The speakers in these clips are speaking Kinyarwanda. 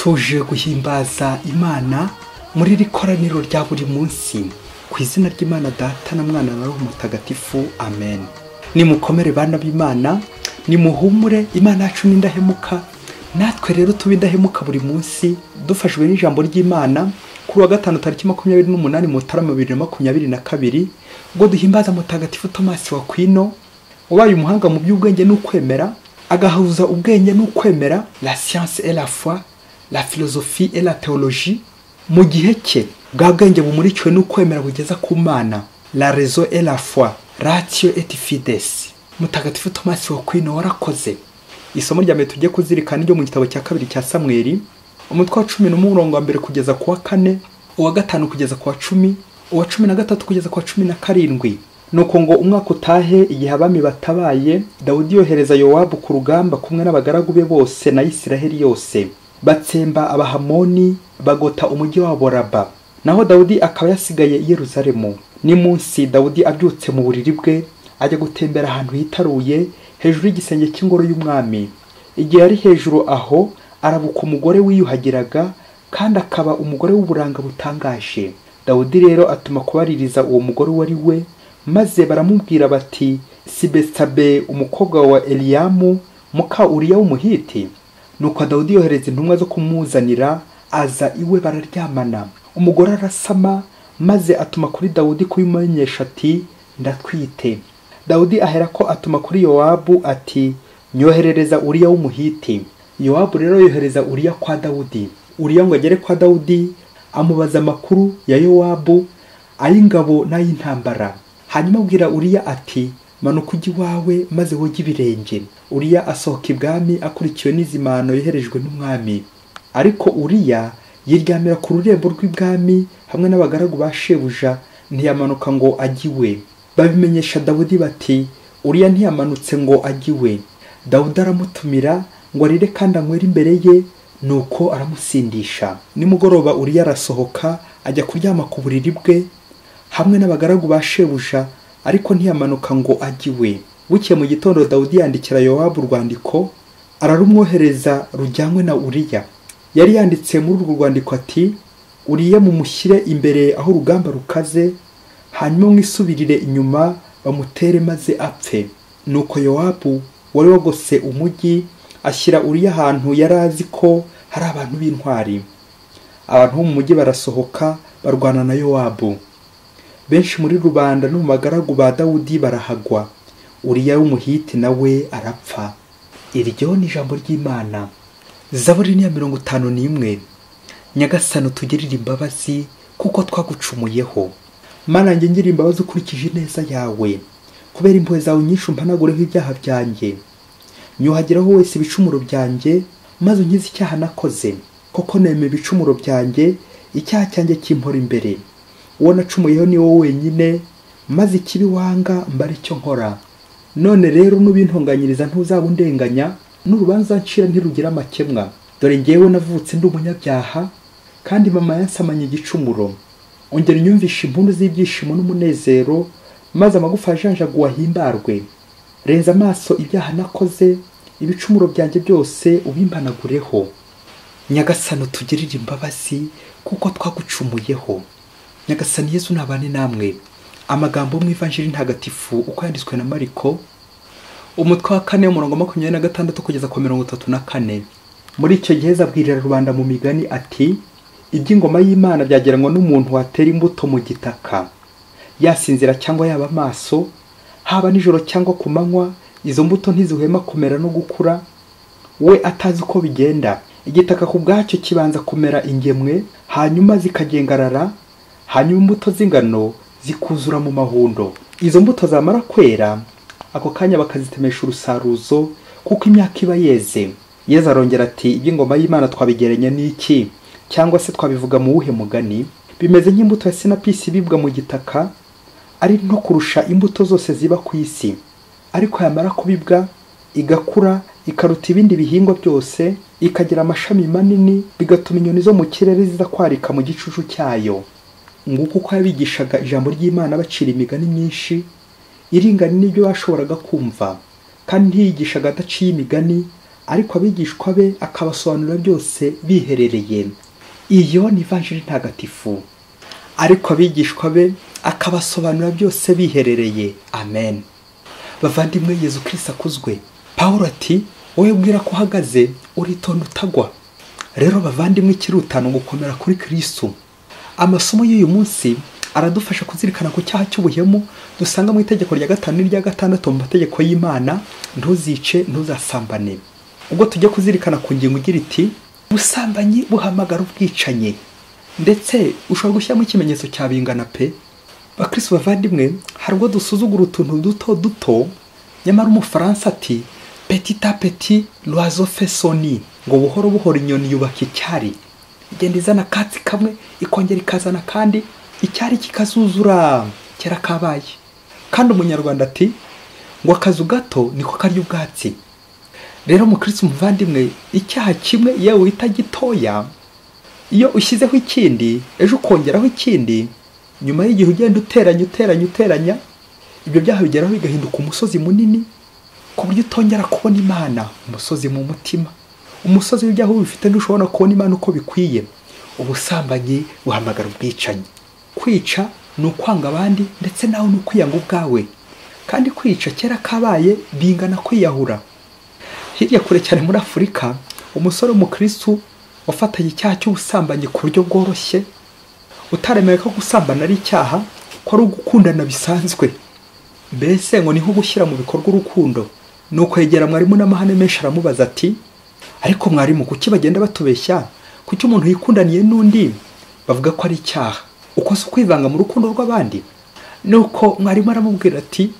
Tuje guhimbaza Imana muri iri koraniro rya buri munsi ku izina ry'Imana Data na Mwana na Roho Mutagatifu, amen. Nimukomere bana b'Imana, nimuhumure, Imana yacu ni indahemuka. Natwe rero tube indahemuka buri munsi dufashwe n'ijambo ry'Imana. Kuri wa gatanu tariki 28 Mutarama 2022, ubwo duhimbaza Mutagatifu Tomasi wa Akwino, wabaye umuhanga mu by'ubwenge n'ukwemera, agahuza ubwenge n'ukwemera, la science et la foi, la philosophie et la théologie. Mu gihe cye bwa bwenge bumurikiwe n'ukwemera bugeza ku Mana, la raison et la foi, ratio et fides. Mutagatifu Tomasi wa Akwino warakoze. Isomo rya mbere tugiye kuzirikana ryo mu gitabo cya kabiri cya Samweli, umutwe wa 10 n'umurongo wa mbere kugeza ku wa 4, uwa 5 kugeza ku wa 10, uwa 13 kugeza ku wa 17. Nuko ngo umwaka utahe, igihe abami batabaye, Dawudi yohereza Yowabu ku rugamba kumwe n'abagaragu be bose na Isiraheli yose. Batsemba Abahamoni, bagota umujyi wabo Raba. Naho Dawudi akaba yasigaye i Yerusalemu. Ni munsi Dawudi abyutse mu buriri bwe, ajya gutembera ahantu hitaruye hejuru y'igisenge cy'ingoro y'umwami. Igihe yari hejuru aho, arabuka umugore wiyuhagiraga, kandi akaba umugore w'uburanga butangaje. Dawudi rero atuma kubaririza uwo mugore wari we, maze baramubwira bati: si Betsabe umukobwa wa Eliyamu muka Uriya w'Umuhiti? Nuko Dawudi yohereza intumwa zo kumuzanira, aza iwe bararyamana. Umugore arasama, maze atuma kuri Dawudi kubimenyesha ati: ndatwite. Dawudi aherako atuma kuri Yowabu ati: nyoherereza Uriya w'Umuhiti. Yowabu rero yohereza Uriya kwa Dawudi. Uriya ngo agere kwa Dawudi, amubaza amakuru ya Yowabu, ay'ingabo n'ay'intambara. Hanyuma abwira Uriya ati: manuka ujye iwawe maze woge ibirenge. Uriya asohoka ibwami akurikiwe n'izimano yoherejwe n'umwami. Ariko Uriya yiryamira ku rurembo rw'ibwami hamwe n'abagaragu ba shebuja, ntiyamanuka ngo ajye iwe. Babimenyesha Dawudi bati: Uriya ntiyamanutse ngo ajye iwe. Dawudi aramutumira ngo arire kandi anywere imbere ye, nuko aramusindisha. Nimugoroba Uriya arasohoka ajya kuryama ku buriri bwe hamwe n'abagaragu ba shebuja, ariko ntiyamanuka ngo ajye iwe. Bukeye mu gitondo Dawudi yandikira Yowabu urwandiko, ararumwohereza rujyanywe na Uriya. Yari yanditse muri urwo rwandiko ati: Uriya mumushyire imbere aho urugamba rukaze, hanyuma mwisubirire inyuma bamutere maze apfe. Nuko Yowabu wari wagose umujyi ashyira Uriya ahantu yari azi ko hari abantu b'intwari. Abantu bo mu mujyi barasohoka barwana na Yowabu. Benshi muri rubanda no mu bagaragu ba Dawudi barahagwa. Uriya w'Umuhiti nawe arapfa. Iryo ni ijambo ry'Imana. Zaburi ni ya 51. Nyagasani utugirire imbabazi kuko twagucumuyeho. Mana njye ngira imbabazi ukurikije ineza yawe. Kubera impuhwe zawe nyinshi umpanagureho ibyaha byanjye. Nyuhagiraho wese ibicumuro byanjye, maze unkize icyaha nakoze. Koko nemeye ibicumuro byanjye, icyaha cyanjye kimpora imbere. Uwo nacumuyeho ni wowe wenyine, maze ikibi wanga mba aricyo nkora. None rero nubintonganyiriza ntuzaba undenganya, n'urubanza ncira ntirugira amakemwa. Dore njyewe navutse ndi umunyabyaha, kandi mama yansamanye igicumuro. Ongera unyumvishe impundu z'ibyishimo n'umunezero, maze amagufa yajanjaguwe ahimbarwe. Renza amaso ibyaha nakoze, ibicumuro byanjye byose ubimpanagureho. Nyagasani utugirire imbabazi kuko twagucumuyeho. Nyagasani Yezu nabane namwe. Amagambo mu Ivanjiri ntagatifu uko yanditswe na Mariko, umutwe wa 4 umurongo 26 kugeza ku 34. Muri icyo gihe abwirira rubanda mu migani ati: iby'ingoma y'Imana byageranywa n'umuntu watera imbuto mu gitaka. Yasinzira cyangwa yaba amaso, haba nijoro cyangwa ku manywa, izo mbuto ntizihwema kumera no gukura, we atazi uko bigenda. Igitaka ku bwacyo kibanza kumera ingemwe, hanyuma zikagengarara, hanyuma imbuto z'ingano zikuzura mu mahundo. Izo mbuto zamara kwera, ako kanya bakazitemesha urusaruzo, kuko imyaka iba yeze. Yezu arongera ati: iby'ingoma y'Imana twabigereranya n'iki? Cyangwa se twabivuga mu wuhe mugani? Bimeze nk'imbuto ya sinapisi ibibwa mu gitaka, ari nto kurusha imbuto zose ziba ku isi. Ariko yamara kubibwa, igakura, ikaruta ibindi bihingwa byose, ikagira amashami manini, bigatuma inyoni zo mu kirere ziza kwarika mu gicucu cyayo. Nguko uko yabigishaga ijambo ry'Imana bacira imigani myinshi iringana n'ibyo bashoboraga kumva, kandi ntiyigishaga adaciye imigani, Ariko abigishwa be akabasobanurira byose biherereye. Iyo ni Ivanjiri ntagatifu. Ariko abigishwa be akabasobanurira byose biherereye. Amen. Bavandimwe, Yezu Kristo akuzwe. Pawulo ati wowe ubwira ko uhagaze uritonda utagwa. Rero bavandimwe, ikirutano gukomera kuri Kristo. Amasomo y'uyu munsi aradufasha kuzirikana ku cyaha cy'ubuhemu dusanga mu itegeko rya 5 n'irya 6 mu mategeko y'Imana: ntuzice, ntuzasambane. Ubwo tujye kuzirikana ku ngingo igira iti ubusambanyi buhamagara ubwicanyi, ndetse ushobora gushyiramo ikimenyetso cya bingana pe. Bakristo bavandimwe, hari ubwo dusuzugura utuntu duto duto, nyamara Umufaransa ati petit à petit l'oiseau fait son nid, ngo buhoro buhoro inyoni yubaka icyari. Igenda izana akatsi kamwe, ikongera ikazana kandi, icyari kikazuzura kera kabaye. Kandi Umunyarwanda ati ngo akazu gato niko karya ubwatsi. Rero mukristo muvandimwe, icyaha kimwe yewe wita gitoya, iyo ushyizeho ikindi, ejo ukongeraho ikindi, nyuma y'igihe ugenda uteranya uteranya uteranya, ibyo byaha bigeraho bigahinduka umusozi munini, ku buryo utongera kubona Imana. Umusozi mu mutima, umusozi w'ibyaha ubifite ntushobora kubona Imana uko bikwiye. Ubusambanyi buhamagara ubwicanyi. Kwica ni ukwanga abandi, ndetse nawe ni ukwiyanga ubwawe. Kandi kwica kera kabaye bingana kwiyahura. Hirya kure cyane muri Afurika, umusore w'umukristo wafatanye icyaha cy'ubusambanyi ku buryo bworoshye, utaremewe ko gusambana ari icyaha, ko ari ugukundana bisanzwe, mbese ngo ni nko gushyira mu bikorwa urukundo. Nuko yegera mwarimu n'amahane menshi aramubaza ati ariko mwarimu, kuki bagenda batubeshya? Kuki umuntu yikundaniye n'undi bavuga ko ari icyaha? Uko si ukwivanga mu rukundo rw'abandi? Nuko mwarimu aramubwira ati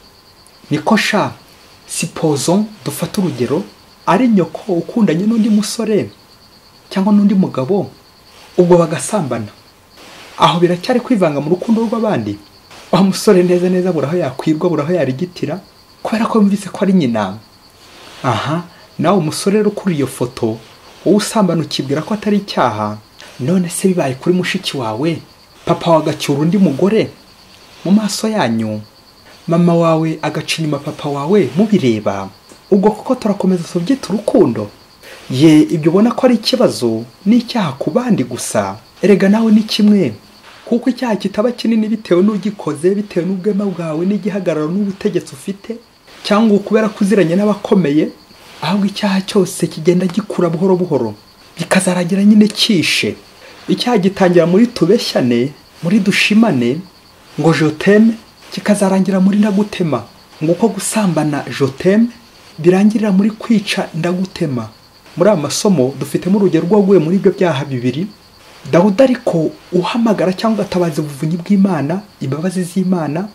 niko sha, supposons dufate urugero, ari nyoko ukundanye n'undi musore cyangwa n'undi mugabo, ubwo bagasambana, aho biracyari kwivanga mu rukundo rw'abandi? Wa musore neza neza buraho yakwirwa, buraho yarigitira, kubera ko yumvise ko ari nyina. Aha nawe umusore rero kuri iyo foto wowe usambana ukibwira ko atari icyaha, none se bibaye kuri mushiki wawe, papa wawe agacyura undi mugore mu maso yanyu, mama wawe agaca inyuma papa wawe mubireba, ubwo koko turakomeza tubyita urukundo? Ye, ibyo ubona ko ari ikibazo n'icyaha ku bandi gusa, erega nawe ni kimwe. Kuko icyaha kitaba kinini bitewe n'ugikoze, bitewe n'ubwema bwawe n'igihagararo n'ubutegetsi ufite, cyangwa kubera kuziranye n'abakomeye, ahubwo icyaha cyose kigenda gikura buhoro buhoro bikazaragira nyine kishe. Icyaha gitangira muri tubeshyane, muri dushimane, ngo je t'aime, kikazarangira muri ndagutema. Ngo uko gusambana je t'aime birangirira muri kwica ndagutema. Muri aya masomo dufitemo urugero rwaguye muri ibyo byaha bibiri. Dawudi ariko uhamagara cyangwa atabaza ubuvunyi bw'Imana, imbabazi z'Imana,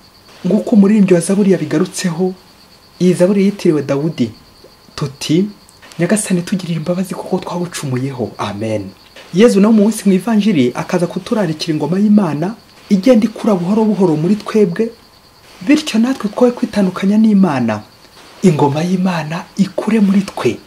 nguko umuririmbyi wa Zaburi yabigarutseho. Iyi Zaburi yitiriwe Dawudi. Tuti Nyagasani tugirire imbabazi kuko twagucumuyeho. Amen. Yezu nawe munsi mu Ivanjiri akaza kuturarikira ingoma y'Imana igenda ikura buhoro buhoro muri twebwe, bityo natwe twoye kwitandukanya n'Imana, ingoma y'Imana ikure muri twe.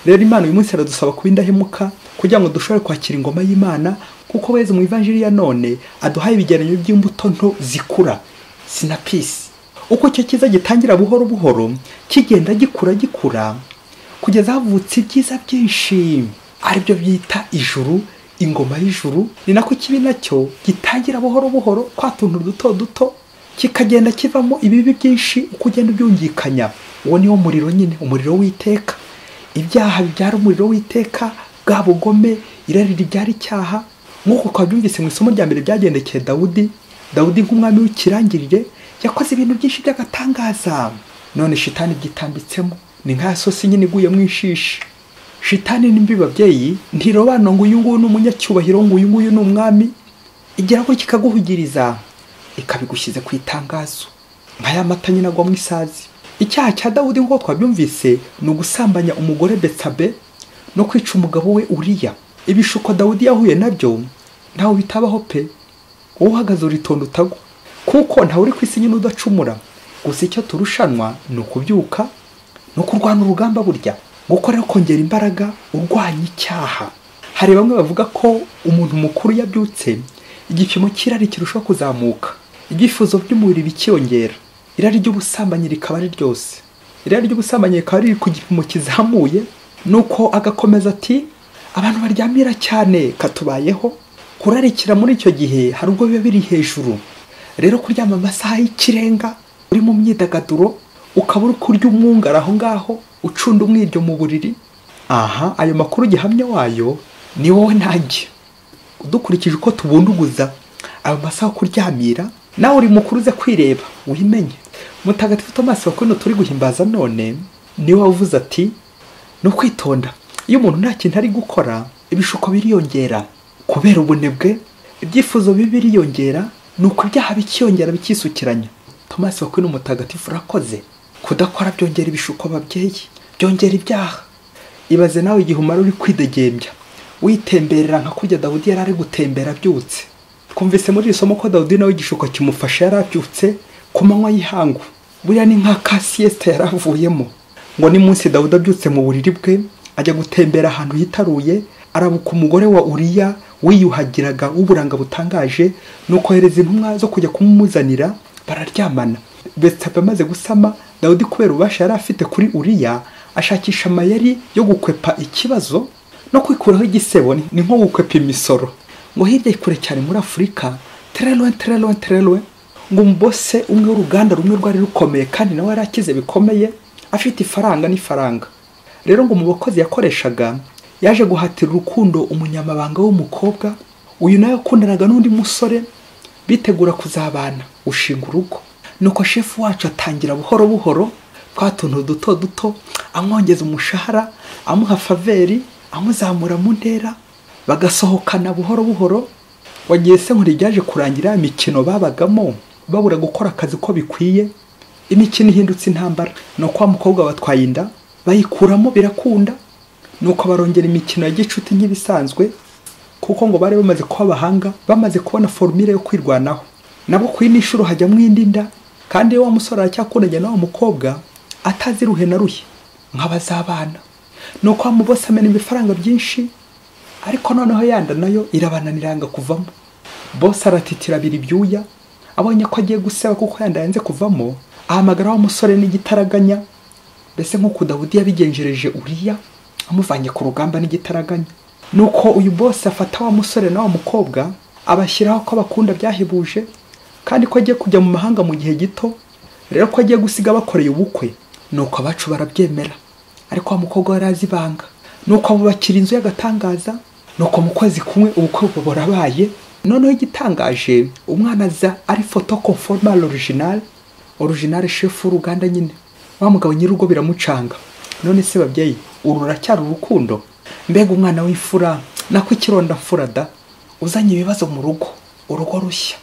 Rero Imana uyu munsi iradusaba kuba indahemuka kugira ngo dushobore kwakira ingoma y'Imana, kuko Yezu mu Ivanjiri ya none aduhaye ibigereranyo by'imbuto nto zikura, sinapisi. Uko icyo cyiza gitangira buhoro buhoro kigenda gikura gikura kugeza havutse ibyiza byinshi, aribyo byita ijuru, ingoma y'ijuru. Ni nako kibi nacyo gitangira buhoro buhoro kwa tuntu duto duto, kikagenda kivamo ibibi byinshi uko ugenda ubyungikanya. Uwo niwo muriro nyine, umuriro w'iteka. Ibyaha bibyara umuriro w'iteka, bwa bugome, irari ribyara icyaha. Nk'uko twabyumvise mu isomo rya mbere byagendekeye Dawudi. Dawudi nk'umwami w'ikirangirire yakoze ibintu byinshi by'agatangaza, none shitani byitambitsemo, ni nka sosi nyine iguye mu ishishi. Shitani nimbi babyeyi ntirobano ngo uyu nguyu ni umunyacyubahiro, ngo uyu nguyu ni umwami, igera ko kikaguhugiriza ikabigushyize ku itangazo nka ya mata nyine agwa mu isazi. Icyaha cya Dawudi nk'uko twabyumvise ni ugusambanya umugore Betsabe no kwica umugabo we Uriya. Ibishuko Dawudi yahuye nabyo ntawe bitabaho pe. Wowe uhagaze uritonda utagwa, kuko ntawe uri ku isi nyine udacumura. Gusa icyo turushanwa ni ukubyuka no kurwana urugamba burya, gukora kongera imbaraga urwanya icyaha. Hari bamwe bavuga ko umuntu mukuru yabyutse igipimo cy'irari kirushaho kuzamuka, ibyifuzo by'umubiri bikiyongera, irari ry'ubusambanyi rikaba ari ryose. Irari ry'ubusambanyi rikaba riri ku gipimo kizamuye, Nuko agakomeza ati abantu baryamira cyane katubayeho, kurarikira muri icyo gihe hari ubwo biba biri hejuru. Rero kuryama amasaha y'ikirenga uri mu myidagaduro, ukaba uri kurya umwungara aho ngaho, ucunda umwiryo mu buriri. Aha ayo makuru gihamya wayo ni wowe nanjye. Dukurikije uko tubunduguza ayo masaha kuryamira, nawe uri mukuru uze kwireba wimenye. Mutagatifu Tomasi wa turi guhimbaza none niwe wavuze ati no kwitonda, iyo umuntu nta kintu ari gukora ibishuko biriyongera kubera ubunebwe, ibyifuzo bibi biriyongera, nuko ibyaha bikiyongera bikisukiranya. Tomasi wa mutagatifu urakoze. Kudakora byongera ibishuko babyeyi, byongera ibyaha. Ibaze nawe igihe umara uri kwidegembya, witemberera nka kurya Dawudi yari ari gutembera abyutse. Twumvise muri iri somo ko Dawudi nawe igishuko kimufasha yari abyutse ku manywa y'ihangu, buriya ni nka ka siesta yaravuyemo. Ngo ni munsi Dawudi abyutse mu buriri bwe ajya gutembera ahantu hitaruye, arabuka umugore wa Uriya wiyuhagiraga w'uburanga butangaje, nuko hereza intumwa zo kujya kumumuzanira, bararyamana. Betsabe amaze gusama, Dawudi kubera ububasha yari afite kuri Uriya ashakisha amayeri yo gukwepa ikibazo no kwikuraho igisebo, ni nko gukwepa imisoro. Ngo hirya kure cyane muri Afurika, très loin très loin très loin, ngo umubose umwe w'uruganda rumwe rwari rukomeye kandi nawe yarakize bikomeye, afite ifaranga n'ifaranga. Rero ngo mu bakozi yakoreshaga yaje guhatira urukundo umunyamabanga w'umukobwa, uyu nawe yakundanaga n'undi musore bitegura kuzabana ushinga urugo. Nuko shefu wacu atangira buhoro buhoro twa tuntu duto duto, amwongeza umushahara, amuha faveri, amuzamura mu ntera, bagasohokana buhoro buhoro. Wagiye se nkuri byaje kurangira imikino babagamo babura gukora akazi ko bikwiye, imikino ihindutse intambara. Nuko wa mukobwa batwaye inda bayikuramo birakunda, nuko barongera imikino ya gicuti nk'ibisanzwe, kuko ngo bari bamaze kuba abahanga, bamaze kubona formule yo kwirwanaho. Nabo ku yindi nshuro hajyamo indi nda, kandi wa musore aracyakundanye na wa mukobwa atazi ruhe na ruhe nk'abazabana. Nuko amubose amena ibifaranga byinshi, ariko noneho yanda nayo irabananira yanga kuvamo. Bose aratitira abiri ibyuya, abonye ko agiye guseba kuko yanda yanze kuvamo, ahamagara wa musore n'igitaraganya, mbese nk'uko Dawudi yabigenjereje Uriya amuvanye ku rugamba n'igitaraganya. Nuko uyu bose afata wa musore na wa mukobwa, abashyiraho ko bakunda byahebuje, kandi ko agiye kujya mu mahanga mu gihe gito, rero ko agiye gusiga bakoreye ubukwe. Nuko abacu barabyemera, ariko wa mukobwa yari azi ibanga. Nuko abubakira inzu y'agatangaza. Nuko mu kwezi kumwe ubukwe burabaye. Noneho igitangaje, umwana aza ari photo conforme à l'original, original chef w'uruganda nyine. Wa mugabo nyir'urugo biramucanga. None se babyeyi, uru ruracyari urukundo? Mbega umwana w'imfura, nako ikironda mfura da, uzanye ibibazo mu rugo, urugo rushya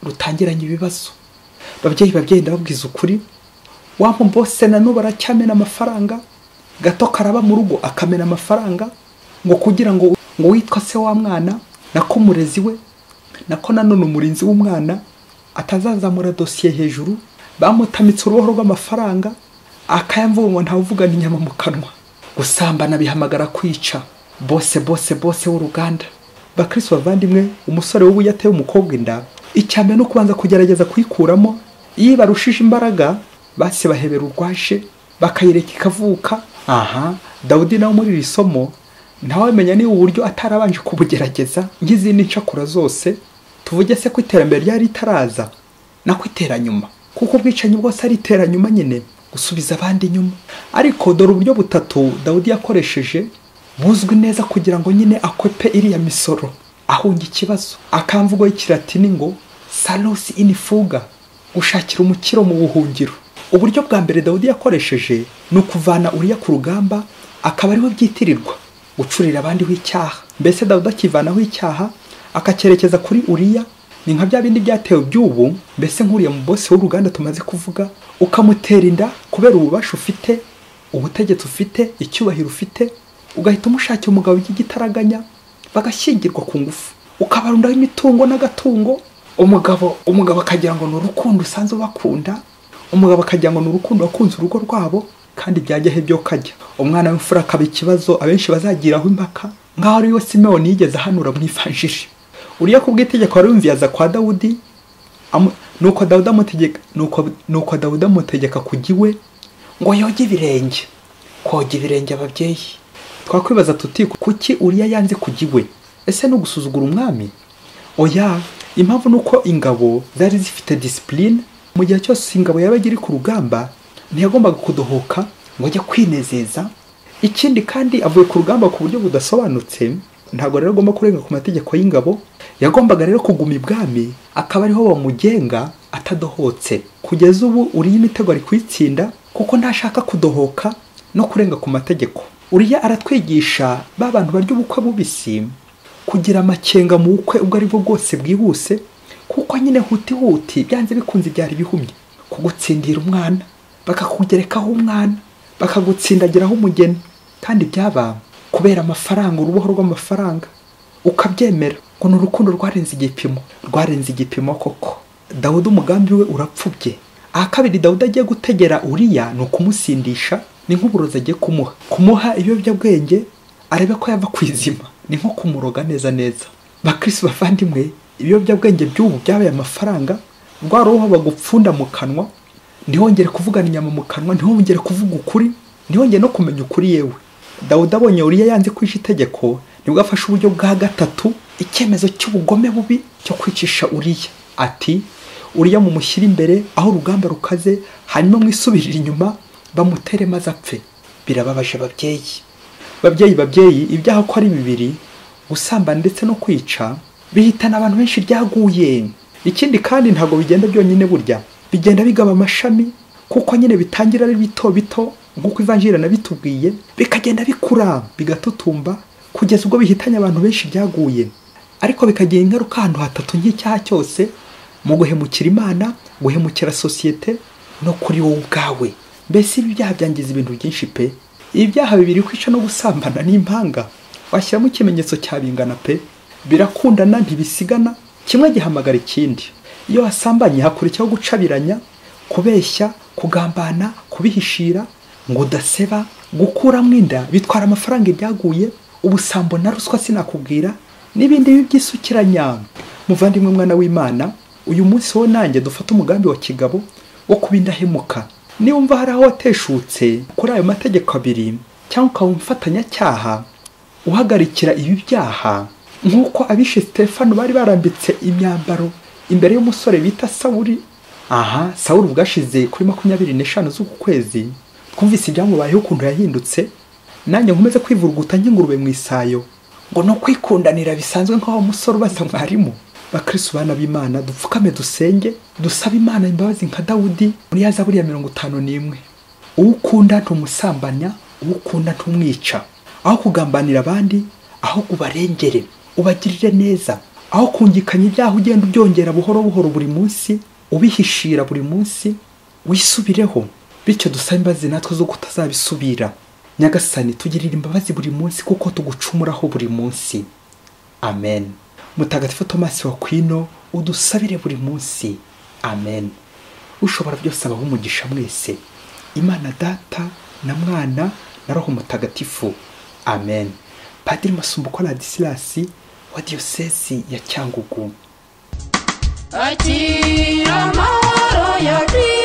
rutangiranye ibibazo. Babyeyi ndababwiza ukuri, wa bose na n'ubu aracyamena amafaranga, gato karaba mu rugo akamena amafaranga, ngo kugira ngo witwa se wa mwana, nako murezi we, nako nanone umurinzi w'umwana atazazamura dosiye hejuru. Bamutamitse uruboho rw'amafaranga, akayamvuga ngo ntawuvugana inyama mu kanwa. Gusambana bihamagara kwica. Bose bose bose w'uruganda. Bakristo bavandimwe, umusore w'ubu yateye umukobwa inda, icyambere no kubanza kugerageza kuyikuramo. Iyo barushije imbaraga base bahebera urwaje, bakayireka ikavuka. Aha Dawudi nawe muri iri somo ntawamenya niba uburyo atarabanje kubugerageza nk'izindi ncakura zose. Tuvuge se ko iterambere ryari ritaraza, nako iteranyuma, kuko ubwicanyi bwose ari iteranyuma nyine, gusubiza abandi inyuma. Ariko dore uburyo butatu Dawudi yakoresheje buzwi neza kugira ngo nyine akwepe iriya misoro, ahunga ikibazo. Akamvugo y'ikilatini ngo salus in fuga, gushakira umukiro mu buhungiro. Uburyo bwa mbere Dawudi yakoresheje ni ukuvana Uriya ku rugamba, akaba ariwe byitirirwa gucurira abandi w'icyaha. Mbese Dawudi akivanaho icyaha akacyerekeza kuri Uriya, ni nka bya bindi byatewe by'ubu. Mbese nk'uriya mu bosi w'uruganda tumaze kuvuga, ukamutera inda kubera ububasha ufite, ubutegetsi ufite, icyubahiro ufite, ugahita umushakira umugabo w'igitaraganya, bagashyingirwa ku ngufu, ukabarundaho imitungo n'agatungo. Umugabo akagira ngo ni urukundo usanzwe bakunda, umugabo akagira ngo ni urukundo wakunze urugo rwabo, kandi byajya he byo kajya. Umwana w'imfura akaba ikibazo abenshi bazagiraho impaka, nkaho ari we Simewoni yigeze ahanura mu ivanjiri. Uriya ku bw'itegeko wari aza kwa Dawudi, nuko Dawudi amutegeka kujya iwe ngo yoge ibirenge. Koga ibirenge ababyeyi Twakwibaza tuti kuki Uriya yanze kujya iwe? Ese no gusuzugura umwami? Oya, impamvu nuko ingabo zari zifite discipline. Mu gihe cyose ingabo yabaga iri ku rugamba ntiyagombaga kudohoka ngo ajye kwinezeza. Ikindi kandi avuye ku rugamba ku buryo budasobanutse, ntabwo rero agomba kurenga ku mategeko y'ingabo. Yagombaga rero kuguma ibwami akaba ariho bamugenga atadohotse. Kugeza ubu Uriya imitego ari kuyitsinda kuko ntashaka kudohoka no kurenga ku mategeko. Uriya aratwigisha ba bantu barya ubukwe bubisi kugira amakenga mu bukwe ubwo ari bwo bwose bwihuse, kuko nyine huti huti byanze bikunze byari bihumye kugutsindira umwana, bakakugerekaho umwana, bakagutsindagiraho umugeni, kandi byaba kubera amafaranga, uruboho rw'amafaranga, ukabyemera ngo ni urukundo rwarenze igipimo. Rwarenze igipimo koko. Dawudi umugambi we urapfubye. Aha kabiri Dawudi agiye gutegera Uriya ni ukumusindisha, ni nk'uburozi agiye kumuha ibiyobyabwenge arebe ko yava kwizima, ni nko kumuroga neza neza. Bakristo bavandimwe, ibiyobyabwenge by'ubu byabaye amafaranga, rwa ruhu bagupfunda mu kanwa, ntihongere kuvugana inyama mu kanwa, ntihongere kuvuga ukuri, ntihongere no kumenya ukuri. Yewe Dawudi abonye Uriya yanze kwica itegeko, nibwo afashe uburyo bwa gatatu, icyemezo cy'ubugome bubi cyo kwicisha Uriya. Ati Uriya mumushyira imbere aho urugamba rukaze, hanyuma mwisubirira inyuma bamutere maze apfe. Birababaje ababyeyi. Babyeyi, ibyaha ko ari bibiri, gusambana ndetse no kwica, bihitana abantu benshi ryaguye. Ikindi kandi ntabwo bigenda byonyine, burya bigenda bigaba amashami, kuko nyine bitangira ari bito bito nk'uko Ivanjiri nabitubwiye, bikagenda bikura bigatutumba kugeza ubwo bihitanye abantu benshi byaguye. Ariko bikagira ingaruka ahantu hatatu nk'icyaha cyose, mu guhemukira Imana, guhemukira sosiyete no kuri wowe ubwawe. Mbese ibi byaha byangiza ibintu byinshi pe. Ibyaha bibiri, kwica no gusambana, n'impanga, washyiramo ikimenyetso cya bingana pe. Birakundana ntibisigana, kimwe gihamagara ikindi. Iyo wasambanye hakurikiraho gucabiranya, kubeshya, kugambana, kubihishira ngo udaseba, gukuramo inda bitwara amafaranga ibyaguye, ubusambo na ruswa sinakubwira, n'ibindi byisukiranya. Muvandimwe mwana w'Imana, uyu munsi wo nanjye dufata umugambi wa kigabo wo kuba indahemuka. Niba hari aho wateshutse kuri ayo mategeko abiri, cyangwa ukaba umufatanyacyaha uhagarikira ibi byaha, nk'uko abishe Stefano bari barambitse imyambaro imbere y'umusore bita Sawuli. Aha Sawuli ubwashize kuri 25 z'uku kwezi, twumvise ibyamubayeho ukuntu yahindutse. Nanjye nkomeze kwivuruguta nk'ingurube mu isayo, ngo no kwikundanira bisanzwe nk'aho umusore ubaza mwarimu. Bakristo bana b'Imana, dupfukame dusenge, dusabe Imana imbabazi nka Dawudi muri ya Zaburi ya 51. Uwukunda ntumusambanya, uwukunda ntumwica. Aho kugambanira abandi, aho kubarengere, ubagirire neza. Aho kungikanya ibyaha ugenda ubyongera buhoro buhoro buri munsi, ubihishira buri munsi, wisubireho. Bityo dusabe imbabazi natwe zo kutazabisubira. Nyagasani, tugirire imbabazi buri munsi kuko tugucumuraho buri munsi. Amen. Mutagatifu Tomasi wa Akwino, udusabire buri munsi. Amen. Ushobora byose abahe umugisha mwese. Imana Data na Mwana na Roho Mutagatifu. Amen. Padiri Masumbuko Ladislas wa Diyosezi ya Cyangugu. Akira amahoro ya Kristo.